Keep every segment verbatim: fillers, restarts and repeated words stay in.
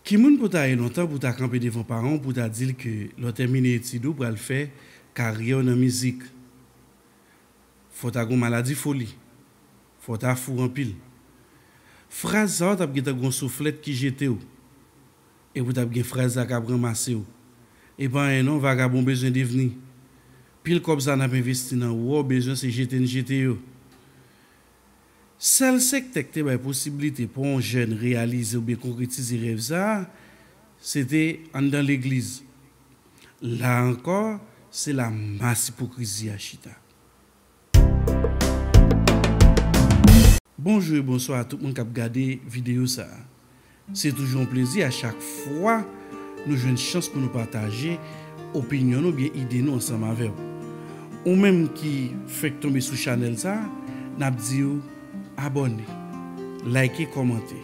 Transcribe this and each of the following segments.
Ki moun pou ta ye lontan pou ta kanpe devan paran w pou ta di l ke lè w tèmine etid ou pral fè karyè w nan mizik? Fò w ta gen yon maladi foli. Fò w ta fou anpil. Fraz sa yo t ap gentan gen yon souflèt ki jete w. Epi w t ap gen fraz sa k ap ranmase w. E pa anyen non, vagabon bezwen devni. Pil kòb sa n ap envesti nan ou a, w bezwen se jete n jete yo. Sèl sektè k te bay posiblite pou yon jèn reyalize oubyen konkretize rèv sa a, se te anndan legliz. La ankò, se la mas ipokrizi a chita. Bonjou e bonswa a tout moun k ap gade videyo sa a. Se toujou yon plezi a chak fwa nou jwenn chans pou nou pataje opinyon nou oubyen ide nou ansanm avè w. Ou menm ki fèk tonbe sou chanèl sa a, n ap di w abòne, like, kòmante.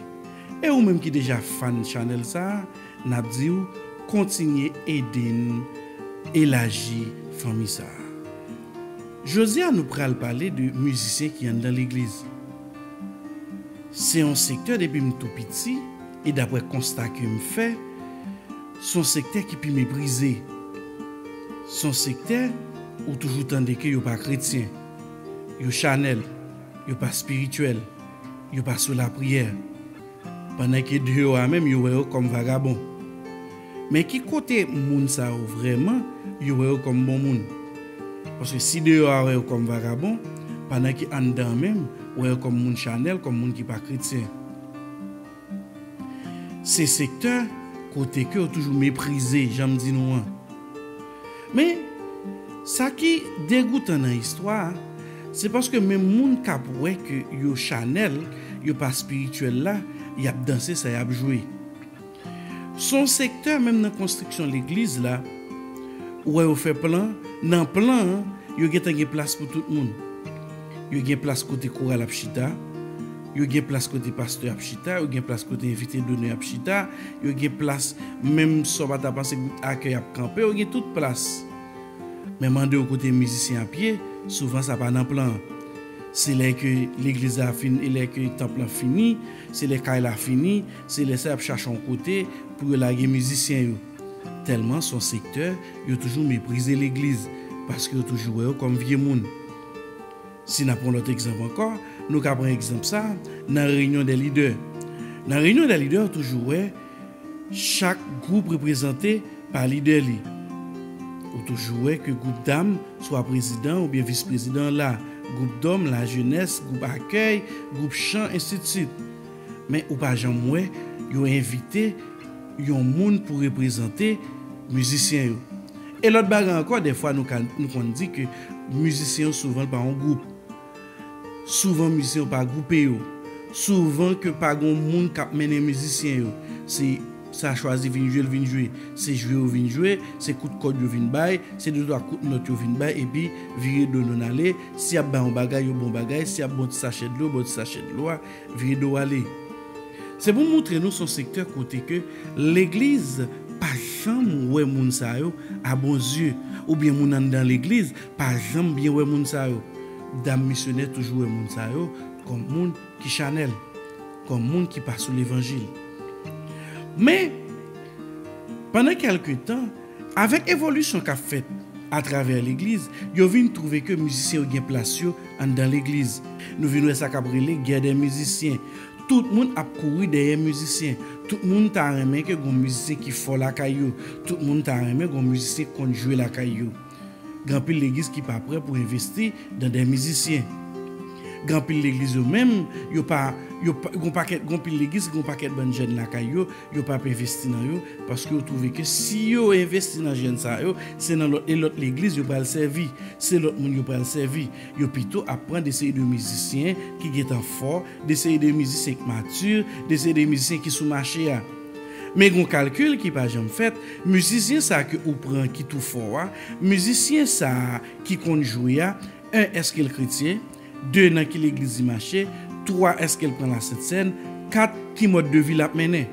E ou menm ki deja fan chanèl sa a, n ap di w kontinye ede n elaji fanmi sa a. Jodi a, nou pral pale de mizisyen ki anndan legliz. Se yon sektè depi m tou piti, e daprè konsta ke m fè, se yon sektè ki pi meprize. Se yon sektè ou toujou tande ke yo pa kretyen, yo chanèl, yo pa espirityèl, yo pa sou lapriyè. Pandan ke deyò a menm, yo wè yo kòm vagabon. Men ki kote moun sa yo vrèman, yo wè yo kòm bon moun? Paske si deyò a wè yo kòm vagabon, pandan ke anndan an menm, wè yo kòm moun chanèl, kòm moun ki pa kretyen. Se sektè kote ke yo toujou meprize, jan m di nou an. Men, sa ki degoutan nan istwa a, se paske menm moun k ap wè ke yo chanèl, yo pa espirityèl la, y ap danse sa y ap jwe. Se yon sektè, menm nan konstriksyon legliz la, ou wè yo fè plan, nan plan an, yo gentan gen plas pou tout moun. Yo gen plas kote koral ap chita, yo gen plas kote pastè ap chita, yo gen plas kote envite donè ap chita, yo gen plas, menm si w pa ta panse gwoup akèy ap kanpe, yo gen tout plas. Men mande w kote mizisyen ap ye, souvan sa pa nan plan an. Se lè ke legliz la fin, e lè ke tanp lan fini, se lè kay la fini, se lè sa y ap chache yon kote pou yo lage mizisyen yo. Tèlman se yon sektè, yo toujou meprize legliz, paske yo toujou wè yo kòm vye moun. Si n ap pran lòt egzanp ankò, nou ka pran egzanp sa nan reyinyon dè lidè. Nan reyinyon dè lidè, ou toujou wè chak gwoup reprezante pa lidè li. Ou toujou wè ke gwoup dam, swa prezidan oubyen vis prezidan la, gwoup dòm, lajenès, gwoup akèy, gwoup chan, ensidswit. Men ou pa janm wè yo envite yon moun pou reprezante mizisyen yo. E lòt bagay ankò, dèfwa nou ka, nou konn di ke mizisyen yo souvan pa yon gwoup. Souvan mizisyen yo pa gwoupe yo. Souvan ke pa gon moun k ap mennen mizisyen yo. Se sa chwazi vin jwe, l vin jwe. Se jwe yo vin jwe, se kout kòd yo vin bay, se de twa kout nòt yo vin bay, epi vire do nou n ale. Si y ap bay yon bagay, yo ba w bagay. Si y ap ba w ti sachè dlo, ba w ti sachè dlo a, vire do w ale. Se pou moutre nou se yon sektè kote ke legliz pa janm wè moun sa yo a bon zye, oubyen moun anndan legliz pa janm byen wè moun sa yo. Dam misyonè toujou wè moun sa yo kòm moun ki chanèl, kòm moun ki pa sou levanjil. Men, pandan kèlke tan, avèk evolisyon k ap fèt atravè legliz, yo vin twouve ke mizisyen yo gen plas yo anndan legliz. Nou vin wè sa k ap rele gè dè mizisyen. Tout moun ap kouri dèyè mizisyen. Tout moun ta renmen ke gon mizisyen ki fò lakay yo. Tout moun ta renmen gon mizisyen k konn jwe lakay yo. Gen anpil legliz ki pa prè pou envesti nan de mizisyen. Gen anpil legliz yo menm, yo pa, yo pa, gon pakèt, gon pil legliz, gon pakèt bann jèn lakay yo, yo p ap envesti nan yo, paske yo twouve ke si yo envesti nan jèn sa yo, se nan lòt, e lòt legliz yo pral sèvi, se lòt moun yo pral sèvi. Yo pito ap pran de seri de mizisyen ki gentan fò, de seri de mizisyen ki mati, de seri de mizisyen ki sou mache a. Men gon kalkil ki pa janm fèt, mizisyen sa ke ou pran ki tou fò a, mizisyen sa ki konn jwe a, en, èske l kretyen? De, nan ki legliz li mache? Twa, èske l pran lasent sèn? Kat, ki mòd de vi l ap mennen?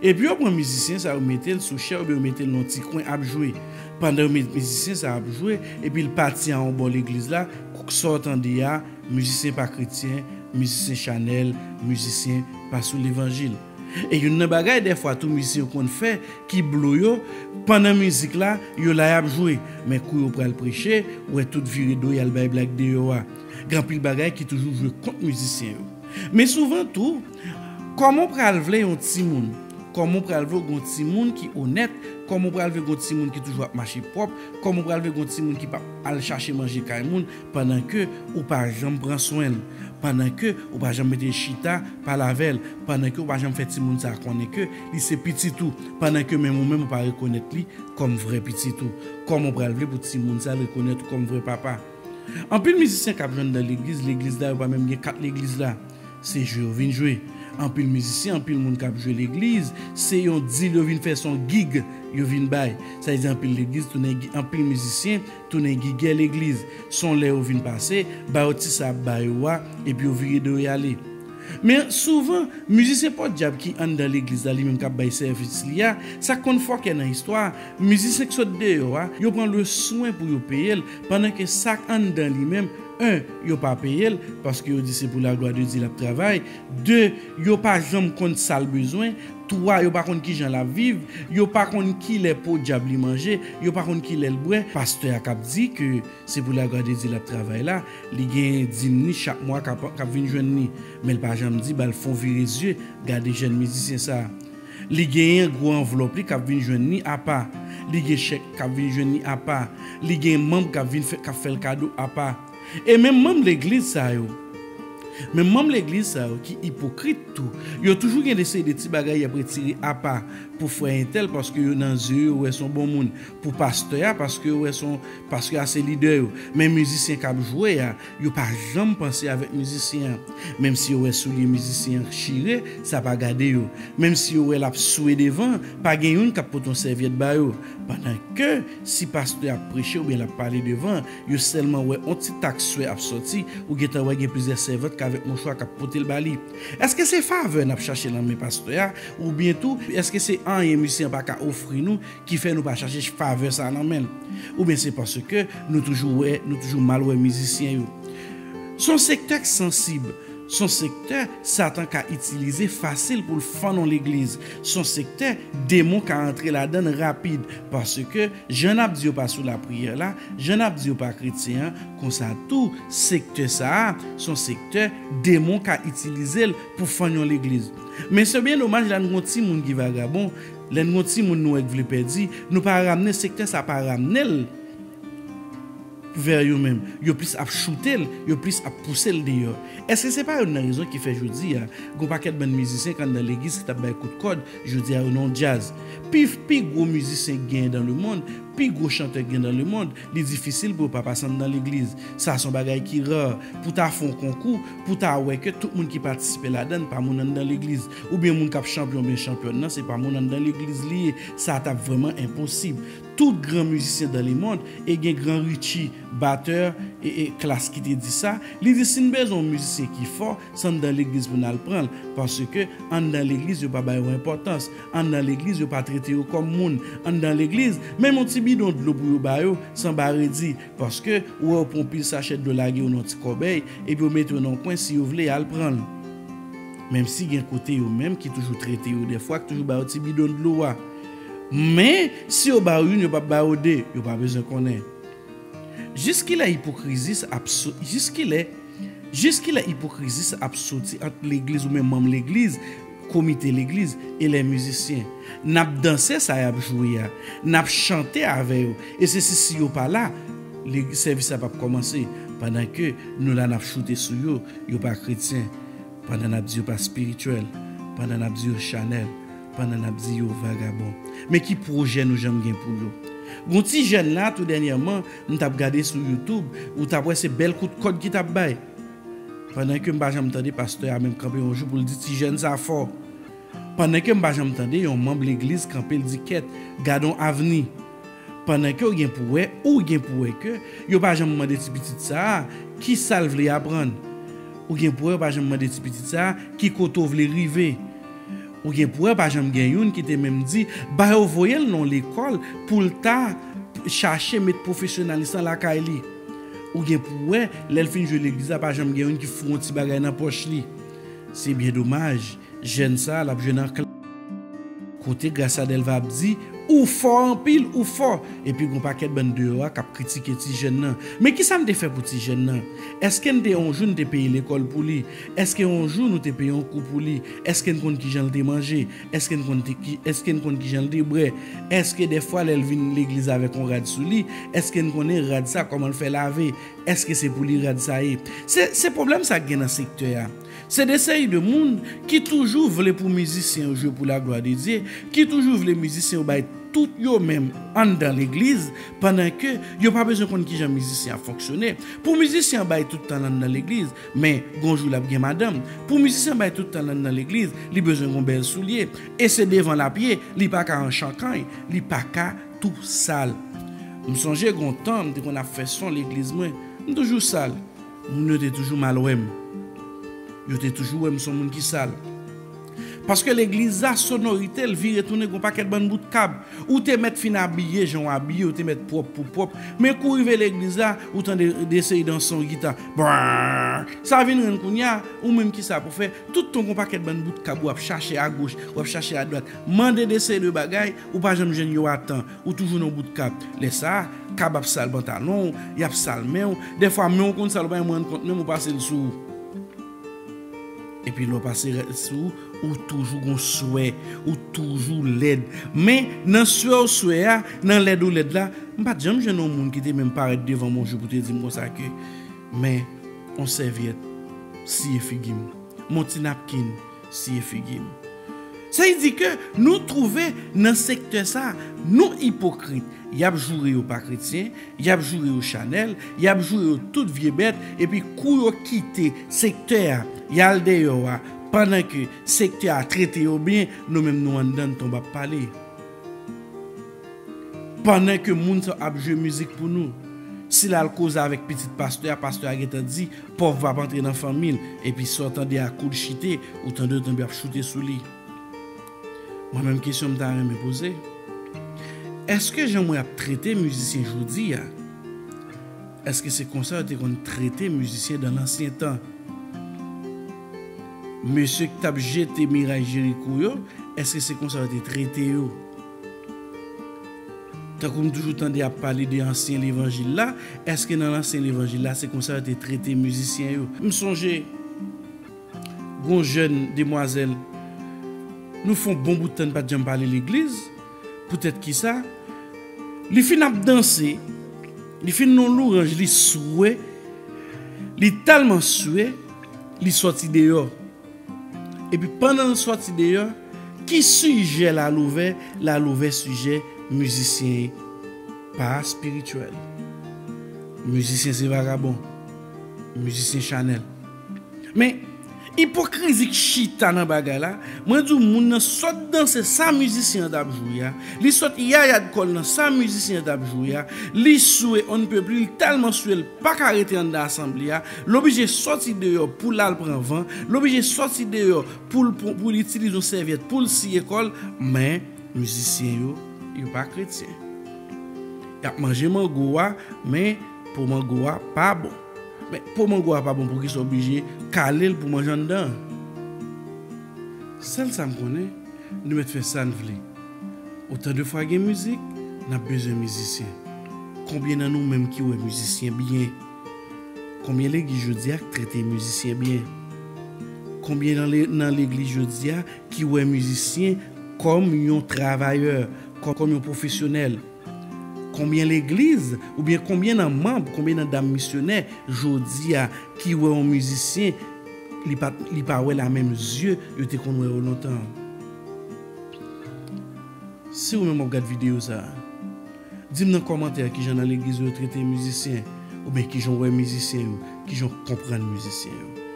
Epi yo pran mizisyen sa yo mete l sou chè oubyen yo mete l nan yon ti kwen ap jwe. Pandan yo met mizisyen sa ap jwe, epi l pati a yon bò legliz la, sa w tande a, mizisyen pa kretyen, mizisyen chanèl, mizisyen pa sou levanjil. E youn nan bagay dèfwa tou mizisyen yo konn fè ki blo yo, pandan mizik la, yo la y ap jwe, men kou yo pral preche, ou wè tout vire do y al bay blag deyò a. Gen anpil bagay ki toujou jwe kont mizisyen yo. Men souvan tou, kòman w pral vle yon timoun? Kòman w pral vle w gen yon timoun ki onèt? Kòman w pral vle w gen yon timoun ki toujou ap mache pwòp? Kòman w pral vle w gen yon timoun ki p ap al chache manje kay moun pandan ke ou pa janm pran swen l? Pandan ke ou pa janm mete l chita, pale avè l? Pandan ke ou pa janm fè timoun sa a konnen ke li se pitit ou? Pandan ke menm ou menm ou pa rekonèt li kòm vrè pitit ou? Kòman w pral vle pou timoun sa a rekonèt ou kòm vrè papa? Anpil mizisyen k ap jwe anndan legliz, legliz la, yo pa menm gen kat legliz la. Se jwe yo vin jwe. Anpil mizisyen, anpil moun k ap jwe legliz, se yon dil yo vin fè, se yon gig yo vin bay. Sa vle di anpil legliz tounen gi-, anpil mizisyen tounen gigè legliz. Se yon lè yo vin pase, ba yo ti sa y ap ba yo a, epi yo vire do y ale. Men souvan, mizisyen pòdyab ki anndan legliz la, li menm k ap bay sèvis li a, sa k konn fòkè nan istwa a, mizisyen k sot deyò a, yo pran le swen pou yo peye l, pandan ke sa k anndan li menm, en, yo pa peye l, paske yo di se pou la glwa de Dye l ap travay, de, yo pa janm konn sa l bezwen, twa, yo pa konn kijan l ap viv, yo pa konn kilè po dyab li manje, yo pa konn kilè l bwè. Pastè a k ap di ke se pou la glwa de Dye l ap travay la, li gen dim ni chak mwa k ap, k ap vin jwenn li. Men l pa janm di, ba l fon vire zye, gade jèn mizisyen sa a. Li genyen gwo anvlòp li k ap vin jwenn li apa. Li gen chèk k ap vin jwenn li apa. Li gen manm k ap vin fè, k ap fè l kado apa. E menm manm legliz sa yo, menm manm legliz sa yo ki ipokrit tou, yo toujou gen de seri de ti bagay y ap retire apa pou frè entèl, paske yo nan zye yo, yo wè se yon bon moun. Pou pastè a, paske yo wè se yon, paske a se lidè yo. Men mizisyen k ap jwe a, yo pa janm panse avèk mizisyen an. Menm si yo wè soulye mizisyen an chire, sa pa gade yo. Menm si yo wè l ap swe devan, pa gen youn k ap pote yon sèvyèt ba yo. Pandan ke si pastè ap preche oubyen l ap pale devan, yo sèlman wè yon ti tak swe ap sòti, ou gentan wè gen plizyè sèvant k avèk mouchwa k ap pote l ba li. Èske se favè n ap chache nan men pastè a? Oubyen tou, èske se anyen mizisyen an pa ka ofri nou ki fè nou pa chache favè sa a nan men l? Oubyen se paske nou toujou wè, nou toujou mal wè mizisyen yo? Se yon sektè k sansib. Se yon sektè Satan ka itilize fasil pou l fann yon legliz. Se yon sektè demon ka antre ladan l rapid. Paske jan n ap di yo pa sou lapriyè la, jan n ap di yo pa kretyen an, konsa tou, sektè sa a, se yon sektè demon ka itilize l pou fann yon legliz. Men se byen domaj, lè n gon timoun ki vagabon, lè n gon timoun nou wè k vle pèdi, nou pa ramne, sektè sa pa ramne l vè yo menm. Yo plis ap choute l, yo plis ap pouse l deyò. Èske se pa youn nan rezon ki fè jodi a, gon pakèt bann mizisyen k anndan legliz ki t ap bay kout kòd, jodi a yo nan yon djaz? Pi, pi gwo mizisyen k genyen dans le monde, pi gwo chantè k gen dans le monde, li difisil pou yo pa pase anndan legliz. Sa se yon bagay ki ra. Pou ta fè yon konkou, pou ta wè ke tout moun ki patisipe ladan l pa moun anndan legliz. Oubyen moun k ap chanpyon oubyen chanpyòn nan, se pa moun anndan legliz li ye. Sa t ap vrèman enposib. Tout gran mizisyen dans le monde, e gen gran Richie, batè, e, e Klass ki te di sa, li di si n bezwen yon mizisyen ki fò, se anndan legliz pou n al pran l, paske anndan legliz yo pa ba yo enpòtans, anndan legliz yo pa trete yo kòm moun, anndan legliz, menm yon ti bidon dlo pou yo ba yo, sanba redi, paske ou wè yo pran yon pil sachè dlo lage yo nan yon ti kòbèy, epi yo mete yo nan yon kwen, si yo vle, y al pran l. Menm si gen kote yo menm ki toujou trete yo dèfwa, ki toujou ba yo ti bidon dlo a. Men, si yo ba yo youn, yo p ap ba yo de, yo pa bezwen konnen. Jiskilè ipokrizi sa ap so-, jiskilè, jiskilè ipokrizi sa ap soti ant legliz oubyen manm legliz, komite legliz e lè mizisyen? N ap danse sa y ap jwe a, n ap chante avè yo, e se si, si yo pa la, leg-, sèvis la p ap kòmanse, pandan ke nou la n ap choute sou yo, yo pa kretyen, pandan n ap di yo pa espirityèl, pandan n ap di yo chanèl, pandan n ap di yo vagabon. Men ki pwojè nou janm gen pou yo? Gon ti jèn la, tou dènyèman, m t ap gade sou YouTube, ou t ap wè se bèl kout kòd ki t ap bay. Pandan ke m pa janm tande pastè a menm kanpe yon jou pou l di ti jèn sa fò. Pandan ke m pa janm tande yon manm legliz kanpe l di kèt, gade yon avni. Pandan ke w gen pou wè, ou gen pou wè ke yo pa janm mande ti pitit sa a ki sa l vle aprann. Ou gen pou wè yo pa janm mande ti pitit sa a ki kote w vle rive. Ou gen pou wè pa janm gen youn ki te menm di, ba yo voye l nan yon lekòl pou l ta chache met pwofesyonalis lan lakay li. Ou gen pou wè, lè l fin jwe legliz la, pa janm gen youn ki foure yon ti bagay nan pòch li. Se byen domaj, jèn sa a, l ap jwe nan klas. Kote Gracia Delva ap di, ou fò anpil, ou fò. Epi gon pakèt bann deyò a k ap kritike ti jèn nan. Men kisa n te fè pou ti jèn nan? Èske n te yon jou n te peye lekòl pou li? Èske yon jou nou te peye yon kou pou li? Èske n konn kijan l te manje? Èske n konn te ki, èske n konn kijan l te bwè? Èske dèfwa lè l vin legliz avèk yon rad sou li, èske n konnen rad sa kòman l fè lave? Èske se pou li rad sa ye? Se, se pwoblèm sa k gen nan sektè a. Se de seri de moun ki toujou vle pou mizisyen yo jwe pou la glwa de Dye, ki toujou vle mizisyen yo bay tout yo menm anndan legliz, pandan ke yo pa bezwen konn kijan mizisyen ap fonksyone. Pou mizisyen an bay tout tan l anndan legliz, men gon jou l ap gen madanm. Pou mizisyen an bay tout tan l anndan legliz, li bezwen gon bèl soulye. E se devan l ap ye, li pa ka an chankany, li pa ka tou sal. M sonje gon tan, m te konn ap fè son legliz mwen, m toujou sal. Moun yo te toujou mal wè m. Yo te toujou wè m se yon moun ki sal. Paske legliz la, sonorite l vire tounen gon pakèt bann bout kab. Ou te mèt fin abiye jan w abiye, ou te mèt pwòp pou pwòp. Men kou w rive legliz la, ou tande de seri danse yon gita. Brrr. Sa vin rann kounye a, ou menm kisa pou fè? Tout tan gon pakèt bann bout kab w ap chache agoch, w ap chache adwat. Mande de seri de bagay, ou pa janm jwenn yo a tan. Ou toujou nan bout kab. Lè sa a, kab ap sal pantalon w, y ap sal men w. Dèfwa men w konn sal, ou pa menm rann kont menm ou pase l sou ou. Epi lè w pase rès sou ou, ou toujou gon swè, ou toujou lèd. Men, nan swè w swè a, nan lèd ou lèd la, m pa t janm jwenn yon moun ki te menm parèt devan m yon jou pou te di m konsa ke, men, yon sèvyèt siye figi m, men yon ti napkin siye figi m. Sa vle di ke nou twouve nan sektè sa, nou ipokrit. Y ap joure yo pa kretyen, y ap joure yo chanèl, y ap joure yo tout vye bèt, epi kou yo kite sektè a, y al deyò a, pandan ke sektè a trete yo byen, nou menm nou anndan n tonbe ap pale. Pandan ke moun sa ap jwe mizik pou nou, si l al koze avèk pitit pastè a, pastè a gentan di, pòv p ap antre nan fanmi l, epi sa w tande a kou l chite, ou tande yo tonbe ap choute sou li. Mwen menm kesyon m ta renmen poze, èske jan mwen ap trete mizisyen jodi a, èske se konsa yo te konn trete mizisyen dan lansyen tan? Mesye ki t ap jete miray Jeriko yo, èske se konsa yo te trete yo? Tankou m toujou tande ap pale de ansyen levanjil la, èske nan ansyen levanjil la se konsa yo te trete mizisyen yo? M sonje gon jèn demwazèl, nou fè yon bon bout tan n pa t janm pale legliz. Poutèt kisa? Li fin ap danse, li fin nan louranj, li swe, li tèlman swe, li sòti deyò. Epi pandan l sòti deyò, ki sijè l al ouvè? L al ouvè sijè mizisyen pa espirityèl. Mizisyen se vagabon. Mizisyen chanèl. Men, ipokrizi k chita nan bagay la, mwen di w moun nan sot danse sa mizisyen an t ap jwe a, li sot yayad kò l nan sa mizisyen an t ap jwe a, li swe on ne peut plus, li tèlman swe l pa ka rete anndan asanble a, l oblije sòti deyò pou l al pran van, l oblije sòti deyò pou l, pou, pou l itilize yon sèvyèt pou l siye kò l, men mizisyen yo, yo pa kretyen. Y ap manje mango a, men po mango a pa bon. Men po mango a pa bon, poukisa w oblije kale l pou manje anndan an? Sèl sa m konnen, nou mèt fè sa n vle. Otan de fwa gen mizik, n ap bezwen mizisyen. Konbyen nan nou menm ki wè mizisyen byen? Konbyen legliz jodi a k trete mizisyen byen? Konbyen nan le-, nan legliz jodi a ki wè mizisyen kòm yon travayè, kò-, kòm yon pwofesyonèl? Konbyen legliz, oubyen konbyen nan manm, konbyen nan dam misyonè jodi a ki wè yon mizisyen, li pa, li pa wè l a menm zye yo te konn wè yo lontan an? Si ou menm w ap gad videyo sa a, di m nan kòmantè a kijan nan legliz ou yo trete mizisyen, oubyen kijan w wè mizisyen yo, kijan w konprann mizisyen yo.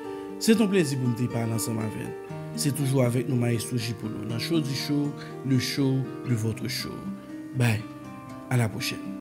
Se t on plezi pou m te pale ansanm avè n. Se toujou avèk nou, Maestro J Polo, nan Show du Show, le show de votre show. Bye. À la prochaine.